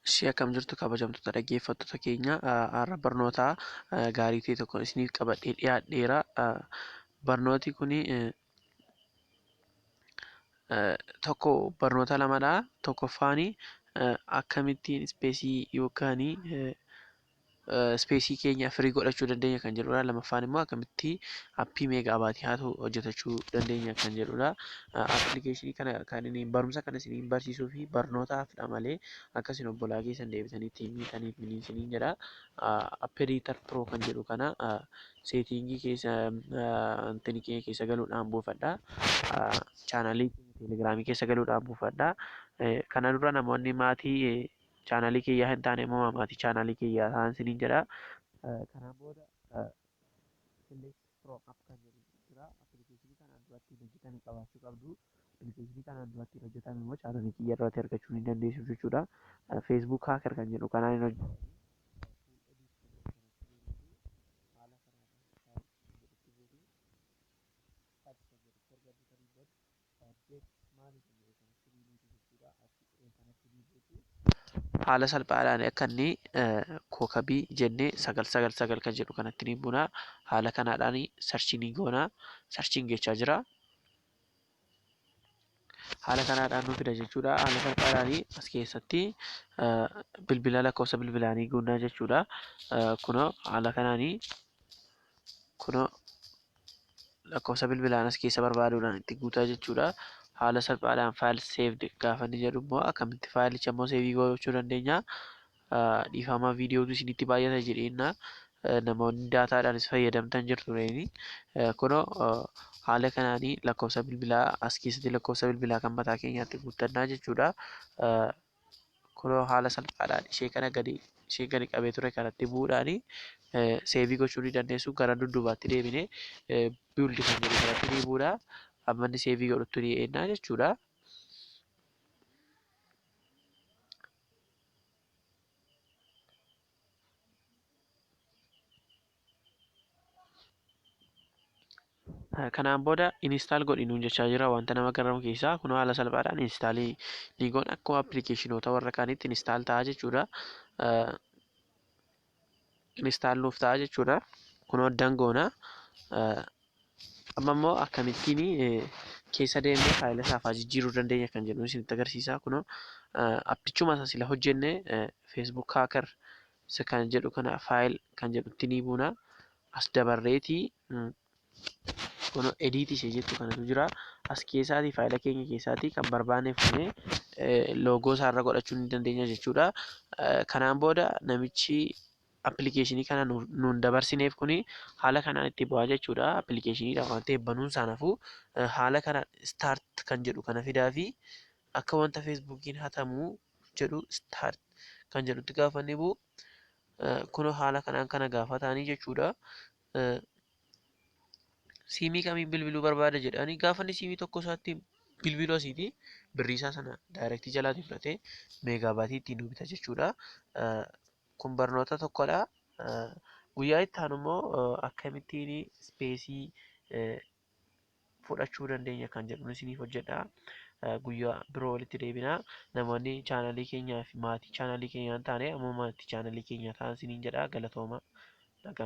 Ishee akkam jirtu kabajamtoota dhaggeeffattoota keenya, har'a barnoota gaarii ta'e tokko isiniif qabadhee dhiyaadheera. Barnooti kuni tokko barnoota lamadha. Tokkoffaani akkamittiin space yookaan space keenya free godhachuu dandeenya kan jedhudha. Lammaffaan immoo akkamitti app megabyte haa ta'u hojjetachuu dandeenya kan jedhudha. Appilikeeshinii kana kan inni barumsa kana isiniin barsiisuu fi barnootaafidha malee akka isin obbolaa keessan deebitanii ittiin miidhaniif mini isiniin jedha. App Editor Pro kan jedhu kana setting keessa intini keenya keessa galuudhaan buufadha. Chaanalii Telegiraamii keessa galuudhaan buufadha. Kana dura namoonni maatii chaanalii kiyyaa hin taane immoo maatii chaanalii kiyyaa ta'an isiniin jedha. Kanaan booda select from app kan jedhu jira. Appilikeeshinii kanaan duratti hin hojjetame qabaachuu qabdu. Appilikeeshinii kanaan duratti hin hojjetame immoo chaanalii kiyya irratti argachuu ni dandeessu jechuudha. Facebook hacker kan jedhu kanaan hin hojjetame. Haala salphaadhaan akka inni kookabii jennee 999 kan jedhu kanatti ni buna. Haala kanaadhaan search ni goona. Searchiin gechaa jira. Haala kanaadhaan nu fida jechuudha. Haala salphaadhaan as keessatti bilbila lakkoofsa bilbilaanii guunnaa jechuudha. Kunoo haala kanaanii kunoo lakkoofsa bilbilaan as keessa barbaaduudhaan itti guutaa jechuudha. Haala salphaadhaan file saved gaafa inni jedhu immoo akkamitti faayilicha immoo save gochuu dandeenya. Dhiifama viidiyootu isinitti baay'ata jedheenna. Namoonni daataadhaanis fayyadamtan jirtu reeni. Kunoo haala kanaanii lakkoofsa bilbilaa as keessatti lakkoofsa bilbilaa kan mataa keenyaatti guuttannaa jechuudha. Kunoo haala salphaadhaan ishee kana gadi ishee gadi qabee ture kanatti bu'uudhaani save gochuu ni dandeessu. Gara dudduubaatti deebinee build kan jedhu kanatti ni bu'uudha. Amma inni save godhutti ni eennaa jechuudha. Kanaan booda install godhi nuun jechaa jira. Wanta nama garramu keessaa kunoo haala salphaadhaan install ni goona. Akkuma appilikeeshinoota warra kaaniitti install ta'a jechuudha. Install nuuf ta'a jechuudha. Kunoo dangoona. Amma immoo akkamittiin keessa deemnee faayila isaa fa'aa jijjiiruu dandeenya kan jedhu isinitti agarsiisa. Kunoo appichuma isa sila hojjenne Facebook hacker isa kan jedhu kana file kan jedhutti ni buuna. As dabarreetii kunoo edit ishee jettu kanatu jira. As keessaatii faayila keenya keessaatii kan barbaanne fuunee loogoo isaarra godhachuu ni dandeenya jechuudha. Kanaan booda namichi appilikeeshinii kana nuun dabarsineef kuni haala kanaan itti bu'aa jechuudha. Appilikeeshiniidha waan ta'eef banuun isaa nafuu haala kanaan start kan jedhu kana fidaa fi akka wanta Feesbuukiin hatamuu jedhu start kan jedhutti gaafa inni bu'u kunoo haala kanaan kana gaafa ta'anii jechuudha. Siimii kamiin bilbiluu barbaada jedhanii gaafa inni siimii tokko isaatti bilbiluu asiiti birrii isaa sana daayirektii jalaatii fudhatee meegaabaatii ittiin nu bita jechuudha. Kun barnoota tokkodha. Guyyaa itti aanu immoo akkamittiin ispeesii fudhachuu dandeenya kan jedhu isiniif hojjedha. Guyyaa biroo walitti deebina. Namoonni chaanalii keenyaa fi maatii chaanalii keenyaa hin taane amma maatii chaanalii keenyaa ta'an isiniin jedha. Galatooma. Nagaan.